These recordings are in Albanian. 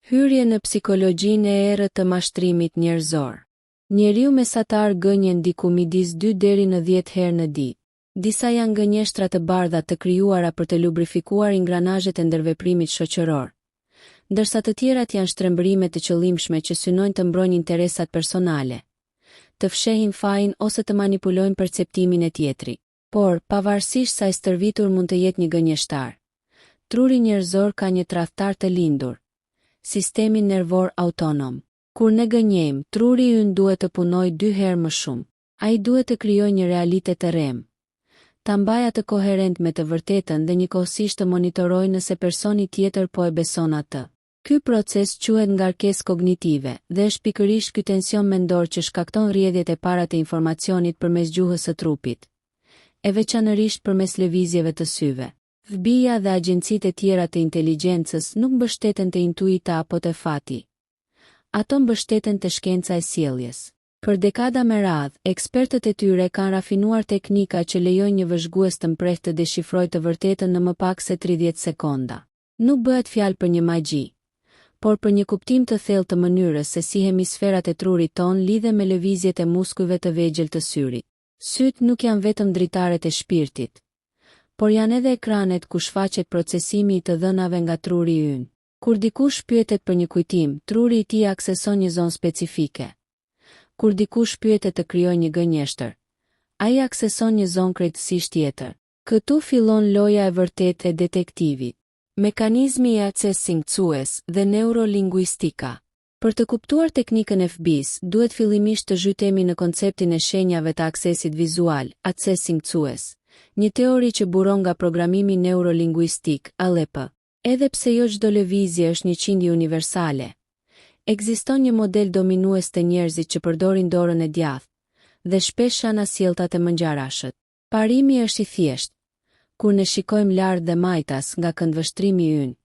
Hyrje në psikologjinë e errët të mashtrimit njerëzor. Njeriu mesatar gënjen diku midis dy deri në 10 herë në ditë. Disa janë gënjeshtra të bardha të krijuara për të lubrifikuar ingranazhet e ndërveprimit shoqëror, ndërsa të tjerat janë shtrembërime të qëllimshme që synojnë të mbrojnë interesat personale, të fshehin fajin ose të manipulojnë perceptimin e tjetrit. Por, pavarësisht sa i stërvitur mund të jetë një gënjeshtar, truri njerëzor ka një tradhtar të lindur, sistemin nervor autonom. Kur ne gënjejmë, truri ynë duhet të punojë dy herë më shumë. Ai duhet të krijojë një realitet të rremë, ta mbajë atë koherent me të vërtetën dhe njëkohësisht të monitorojë nëse personi tjetër po e beson atë. Ky proces quhet ngarkesë kognitive dhe është pikërisht ky tension mendor që shkakton rrjedhjet e para të informacionit përmes gjuhës së trupit, e veçanërisht përmes lëvizjeve të syve. FBI-ja dhe agjencitë e tjera të inteligjencës nuk mbështeten te intuita apo te fati. Ato mbështeten te shkenca e sjelljes. Për dekada me radhë, ekspertët e tyre kanë rafinuar teknika që lejojnë një vëzhgues të mprehtë të deshifrojë të vërtetën në më pak se 30 sekonda. Nuk bëhet fjalë për një magji, por për një kuptim të thellë të mënyrës se si hemisferat e trurit tonë lidhen me lëvizjet e muskujve të vegjël të syrit. Sytë nuk janë vetëm dritaret e shpirtit, por janë edhe ekranet ku shfaqet procesimi i të dhënave nga truri ynë. Kur dikush pyetet për një kujtim, truri i tij akseson një zonë specifike. Kur dikush pyetet të krijojë një gënjeshtër, ai akseson një zonë krejtësisht tjetër. Këtu fillon loja e vërtetë e detektivit. Mekanizmi i accessing cues dhe neurolinguistika. Për të kuptuar teknikën e FBI-së, duhet fillimisht të zhytemi në konceptin e shenjave të aksesit vizual, accessing cues, një teori që buron nga programimi neurolinguistik, NLP. Edhe pse jo çdo lëvizje është 100 universale, ekziston një model dominues te njerëzit që përdorin dorën e djathtë, dhe shpesh anasjelltat e mëngjarashët. Parimi është i thjeshtë. Kur ne shikojmë lart dhe majtas nga këndvështrimi ynë,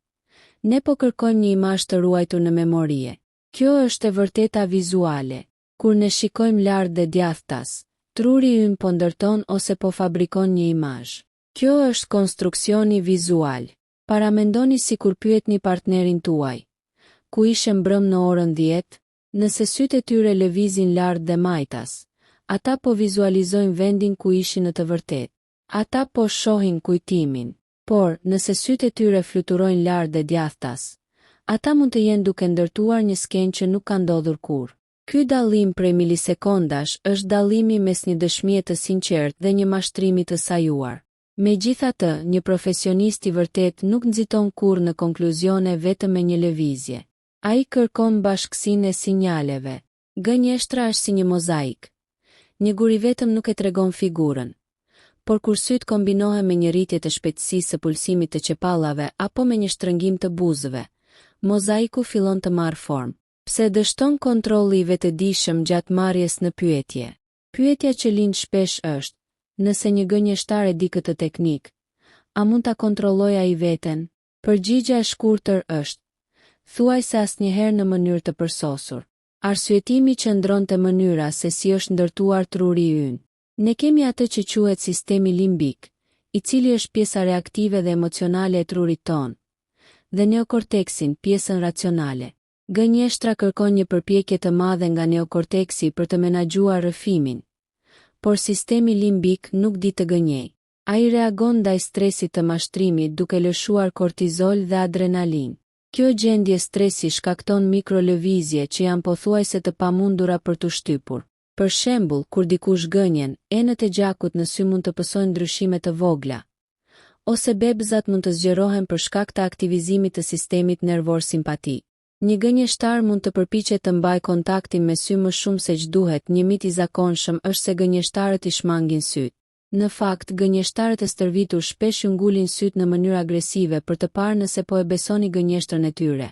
ne po kërkojmë një imazh të ruajtur në memorie. Kjo është e vërteta vizuale. Kur ne shikojmë lart dhe djathtas, truri ynë po ndërton ose po fabrikon një imazh. Kjo është konstruksioni vizual. Paramendoni sikur pyetni partnerin tuaj, Ku ishe mbrëmë në orën 10? Nëse sytë e tyre lëvizin lart dhe majtas, ata po vizualizojnë vendin ku ishin në të vërtetë. Ata po shohin kujtimin. Por, nëse sytë e tyre fluturojnë lart dhe djathtas, ata mund të jenë duke ndërtuar një skenë që nuk ka ndodhur kurrë. Ky dallim prej milisekondash është dallimi mes një dëshmie të sinqertë dhe një mashtrimi të sajuar. Megjithatë, një profesionist i vërtetë nuk nxiton kurrë në konkluzione vetëm me një lëvizje. Ai kërkon bashkësinë e sinjaleve. Gënjeshtra është si një mozaik. Një gur i vetëm nuk e tregon figurën. Por kur sytë kombinohen me një rritje të shpejtësisë së pulsimit të qepallave apo me një shtrëngim të buzëve, mozaiku fillon të marrë formë. Pse dështon kontrolli i vetëdijshëm gjatë marrjes në pyetje? Pyetja që lind shpesh është, nëse një gënjeshtar e di këtë teknikë, a mund ta kontrollojë ai veten? Përgjigja e shkurtër është, thuajse asnjëherë në mënyrë të përsosur. Arsyetimi qëndron te mënyra se si është ndërtuar truri ynë. Ne kemi atë që quhet sistemi limbik, i cili është pjesa reaktive dhe emocionale e trurit tonë, dhe neokorteksin, pjesën racionale. Gënjeshtra kërkon një përpjekje të madhe nga neokorteksi për të menaxhuar rrëfimin. Por sistemi limbik nuk di të gënjejë. Ai reagon ndaj stresit të mashtrimit duke lëshuar kortizol dhe adrenalinë. Kjo gjendje stresi shkakton mikrolëvizje që janë pothuajse të pamundura për t'u shtypur. Për shembull, kur dikush gënjen, enët e gjakut në sy mund të pësojnë ndryshime të vogla. Ose bebëzat mund të zgjerohen për shkak të aktivizimit të sistemit nervor simpatik. Një gënjeshtar mund të përpiqet të mbajë kontaktin me sy më shumë seç duhet, një mit i zakonshëm është se gënjeshtarët i shmangin sytë. Në fakt, gënjeshtarët e stërvitur shpesh ju ngulin sytë në mënyrë agresive për të parë nëse po e besoni gënjeshtrën e tyre.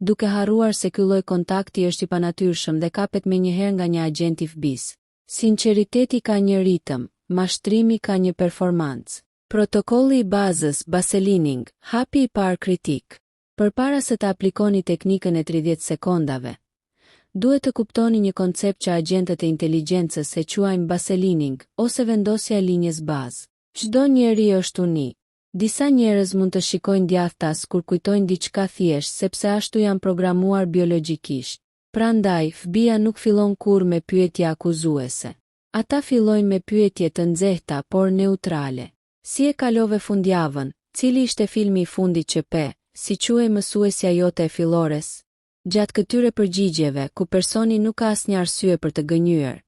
Duke harruar se ky lloj kontakti është i panatyrshëm dhe kapet menjëherë nga një agjent i FBI-së. Sinqeriteti ka një ritëm, mashtrimi ka një performancë. Protokolli i bazës, Baselining, hapi i parë kritik. Përpara se të aplikoni teknikën e 30 sekondave, duhet të kuptoni një koncept që agjentët e inteligjencës e quajnë baselining ose vendosja e linjës bazë. Çdo njeri është unik. Disa njerëz mund të shikojnë djathtas kur kujtojnë diçka thjesht sepse ashtu janë programuar biologjikisht. Prandaj, FBI-ja nuk fillon kurrë me pyetje akuzuese. Ata fillojnë me pyetje të nxehta, por neutrale. Si e kalove fundjavën, cili ishte filmi i fundit që pe, si quhej mësuesja jote e fillores? Gjatë këtyre përgjigjeve, ku personi nuk ka asnjë arsye për të gënjyer,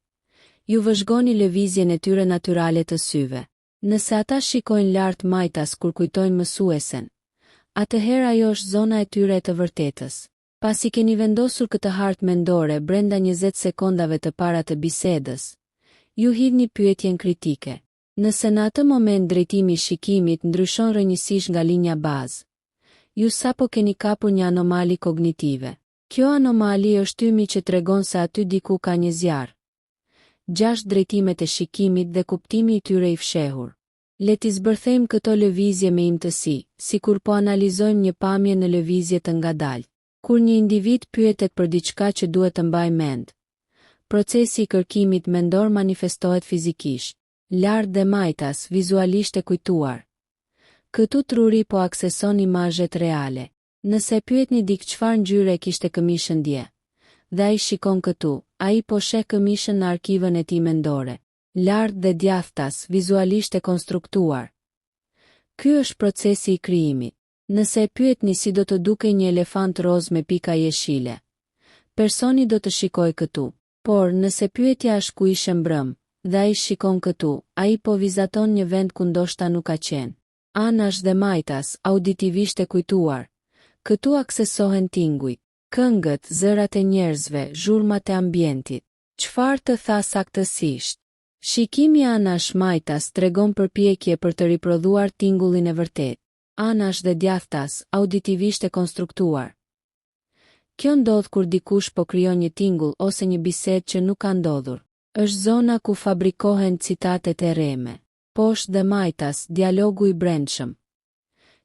ju vëzhgoni lëvizjen e tyre natyrale të syve. Nëse ata shikojnë lart majtas kur kujtojnë mësuesen, atëherë ajo është zona e tyre e të vërtetës. Pasi keni vendosur këtë hartë mendore brenda 20 sekondave të para të bisedës, ju hidhni pyetjen kritike. Nëse në atë moment drejtimi i shikimit ndryshon rrënjësisht nga linja bazë, ju sapo keni kapur një anomali kognitive. Kjo anomali është tymi që tregon se aty diku ka një zjarr. 6 drejtimet e shikimit dhe kuptimi i tyre i fshehur. Le t'i zbërthejmë këto lëvizje me imtësi, sikur po analizojmë një pamje në lëvizje të ngadaltë. Kur një individ pyetet për diçka që duhet të mbajë mend, procesi i kërkimit mendor manifestohet fizikisht. Lart dhe majtas, vizualisht e kujtuar. Këtu truri po akseson imazhet reale. Nëse e pyetni dikë çfarë ngjyre e kishte këmishën dje, dhe ai shikon këtu, ai po sheh këmishën në arkivën e tij mendore. Lart dhe djathtas, vizualisht e konstruktuar. Ky është procesi i krijimit. Nëse e pyetni si do të dukej një elefant rozë me pika jeshile, personi do të shikojë këtu. Por, nëse pyetja është ku ishe mbrëmë, dhe ai shikon këtu, ai po vizaton një vend ku ndoshta nuk ka qenë. Anash dhe majtas, auditivisht e kujtuar. Këtu aksesohen tingujt, këngët, zërat e njerëzve, zhurmat e ambientit. Çfarë të tha saktësisht? Shikimi anash majtas tregon përpjekje për të riprodhuar tingullin e vërtetë. Anash dhe djathtas, auditivisht e konstruktuar. Kjo ndodh kur dikush po krijon një tingull ose një bisedë që nuk ka ndodhur. Është zona ku fabrikohen citatet e rreme. Poshtë dhe majtas, dialogu i brendshëm.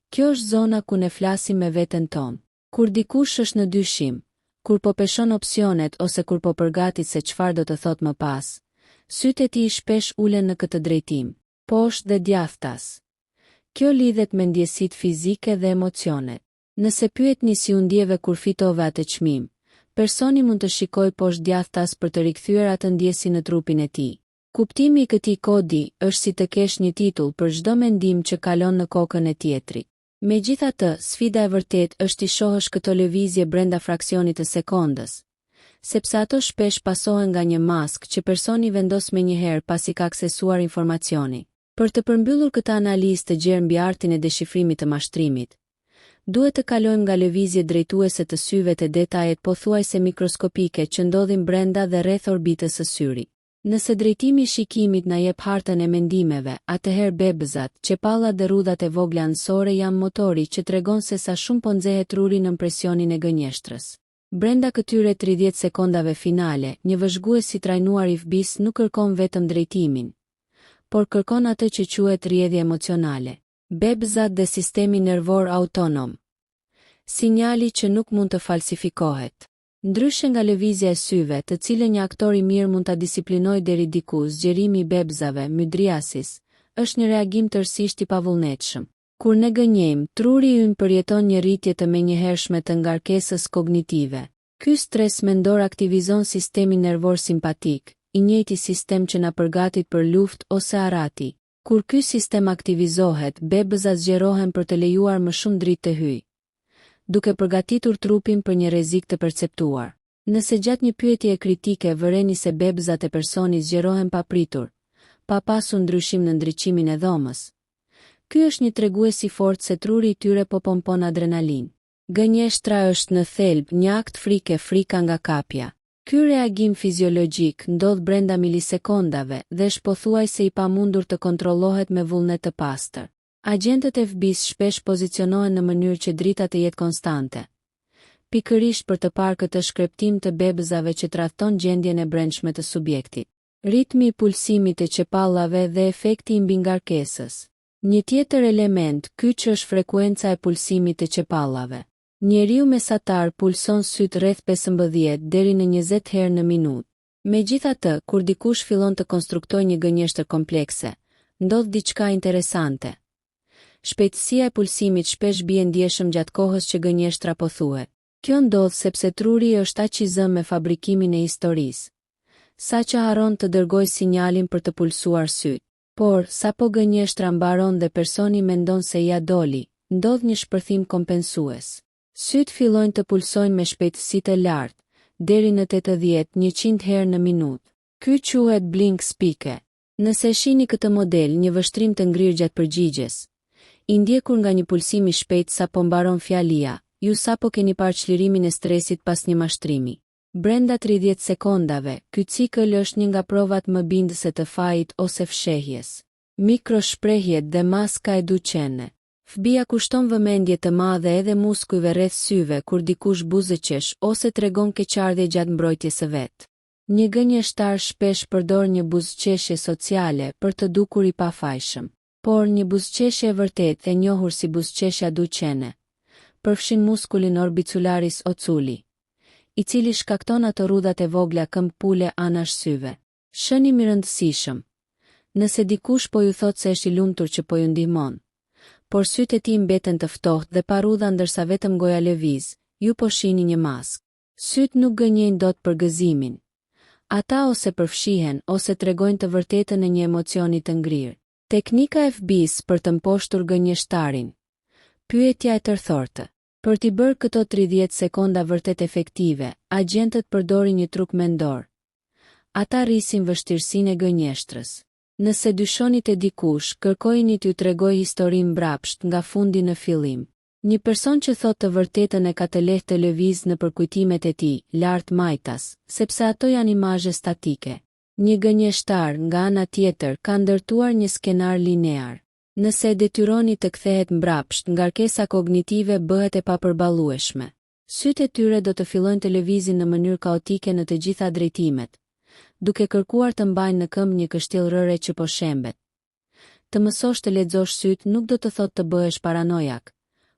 Kjo është zona ku ne flasim me veten tonë. Kur dikush është në dyshim, kur po peshon opsionet ose kur po përgatit se çfarë do të thotë më pas, sytë e tij shpesh ulen në këtë drejtim, poshtë dhe djathtas. Kjo lidhet me ndjesitë fizike dhe emocionet. Nëse pyetni si u ndjeve kur fitove atë çmim, personi mund të shikojë poshtë djathtas për të rikthyer atë ndjesi në trupin e tij. Kuptimi i këtij kodi është si të kesh një titull për çdo mendim që kalon në kokën e tjetrit. Megjithatë, sfida e vërtetë është t'i shohësh këto lëvizje brenda fraksionit të sekondës, sepse ato shpesh pasohen nga një maskë që personi vendos menjëherë pasi ka aksesuar informacionin. Për të përmbyllur këtë analizë të gjerë mbi artin e deshifrimit të mashtrimit, duhet të kalojmë nga lëvizjet drejtuese të syve te detajet pothuajse mikroskopike që ndodhin brenda dhe rreth orbitës së syrit. Nëse drejtimi i shikimit na jep hartën e mendimeve, atëherë bebëzat, qepallat dhe rrudhat e vogla anësore janë motori që tregon se sa shumë po nxehet truri nën presionin e gënjeshtrës. Brenda këtyre 30 sekondave finale, një vëzhgues i trajnuar i FBI-së nuk kërkon vetëm drejtimin, por kërkon atë që quhet rrjedhje emocionale. Bebëzat dhe sistemi nervor autonom. Sinjali që nuk mund të falsifikohet. Ndryshe nga lëvizja e syve, të cilën një aktor i mirë mund ta disiplinojë deri diku, zgjerimi i bebëzave, mydriasis, është një reagim tërësisht i pavullnetshëm. Kur ne gënjejmë, truri ynë përjeton një rritje të menjëhershme të ngarkesës kognitive. Ky stres mendor aktivizon sistemin nervor simpatik, i njëjti sistem që na përgatit për luftë ose arrati. Kur ky sistem aktivizohet, bebëzat zgjerohen për të lejuar më shumë dritë të hyjë, duke përgatitur trupin për një rrezik të perceptuar. Nëse gjatë një pyetjeje kritike vëreni se bebëzat e personit zgjerohen papritur, pa pasur ndryshim në ndriçimin e dhomës, ky është një tregues i fortë se truri i tyre po pompon adrenalinë. Gënjeshtra është në thelb një akt frike frika nga kapja. Ky reagim fiziologjik ndodh brenda milisekondave dhe është pothuajse i pamundur të kontrollohet me vullnet të pastër. Agjentët e FBI-së shpesh pozicionohen në mënyrë që drita të jetë konstante, pikërisht për të parë këtë shkreptim të bebëzave që tradhton gjendjen e brendshme të subjektit. Ritmi i pulsimit të qepallave dhe efekti i mbingarkesës. Një tjetër element kyç është frekuenca e pulsimit të qepallave. Njeriu mesatar pulson sytë rreth 15 deri në 20 herë në minutë. Megjithatë, kur dikush fillon të konstruktojë një gënjeshtër komplekse, ndodh diçka interesante. Shpejtësia e pulsimit shpesh bie ndjeshëm gjatë kohës që gënjeshtra po thuhet. Kjo ndodh sepse truri është aq i zënë me fabrikimin e historisë, saqë harron të dërgojë sinjalin për të pulsuar sytë. Por, sapo gënjeshtra mbaron dhe personi mendon se ia doli, ndodh një shpërthim kompensues. Sytë fillojnë të pulsojnë me shpejtësi të lartë, deri në 80, 100 herë në minutë. Ky quhet blink spike. Nëse e shihni këtë model, një vështrim të ngrirë gjatë përgjigjes, i ndjekur nga një pulsim i shpejtë sapo mbaron fjalia, ju sapo keni parë çlirimin e stresit pas një mashtrimi. Brenda 30 sekondave, ky cikël është një nga provat më bindëse të fajit ose fshehjes. Mikro-shprehjet dhe maska e Duchenne. FBI-ja kushton vëmendje të madhe edhe muskujve rreth syve kur dikush buzëqesh ose tregon keqardhje gjatë mbrojtjes së vet. Një gënjeshtar shpesh përdor një buzëqeshje sociale për të dukur i pafajshëm. Por, një buzëqeshje e vërtetë, e njohur si buzëqeshja Duchenne, përfshin muskulin orbicularis oculi, i cili shkakton ato rrudhat e vogla këmbë pule anash syve. Shënim i rëndësishëm. Nëse dikush po ju thotë se është i lumtur që po ju ndihmon, por sytë e tij mbeten të ftohtë dhe pa rrudha ndërsa vetëm goja lëviz, ju po shihni një maskë. Sytë nuk gënjejnë dot për gëzimin. Ata ose përfshihen ose tregojnë të vërtetën e një emocioni të ngrirë. Teknika e FBI-së për të mposhtur gënjeshtarin. Pyetja e tërthortë. Për t'i bërë këto 30 sekonda vërtet efektive, agjentët përdorin një truk mendor. Ata rrisin vështirësinë e gënjeshtrës. Nëse dyshoni te dikush, kërkojini t'ju tregojë historinë mbrapsht nga fundi në fillim. Një person që thotë të vërtetën e ka të lehtë të lëvizë nëpër kujtimet e tij, lart majtas, sepse ato janë imazhe statike. Një gënjeshtar, nga ana tjetër, ka ndërtuar një skenar linear. Nëse e detyroni të kthehet mbrapsht, ngarkesa kognitive bëhet e papërballueshme. Sytë e tyre do të fillojnë të lëvizin në mënyrë kaotike në të gjitha drejtimet, duke kërkuar të mbajnë në këmbë një kështjellë rëre që po shembet. Të mësosh të lexosh sytë nuk do të thotë të bëhesh paranojak,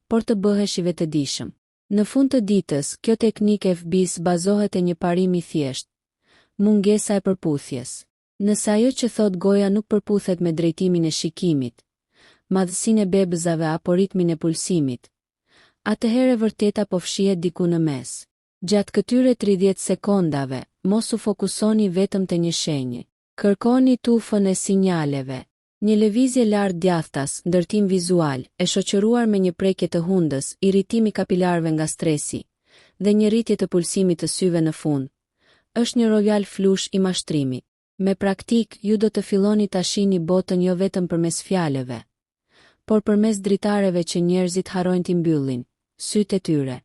por të bëhesh i vetëdijshëm. Në fund të ditës, kjo teknikë e FBI-së bazohet te një parim i thjeshtë, mungesa e përputhjes. Nëse ajo që thotë goja nuk përputhet me drejtimin e shikimit, madhësinë e bebëzave apo ritmin e pulsimit, atëherë e vërteta po fshihet diku në mes. Gjatë këtyre 30 sekondave, mos u fokusoni vetëm te një shenjë. Kërkoni tufën e sinjaleve. Një lëvizje lart djathtas, ndërtim vizual, e shoqëruar me një prekje të hundës, irritim i kapilarëve nga stresi, dhe një rritje të pulsimit të syve në fund, është një royal flush i mashtrimit. Me praktikë, ju do të filloni ta shihni botën jo vetëm përmes fjalëve, por përmes dritareve që njerëzit harrojnë t'i mbyllin, sytë e tyre.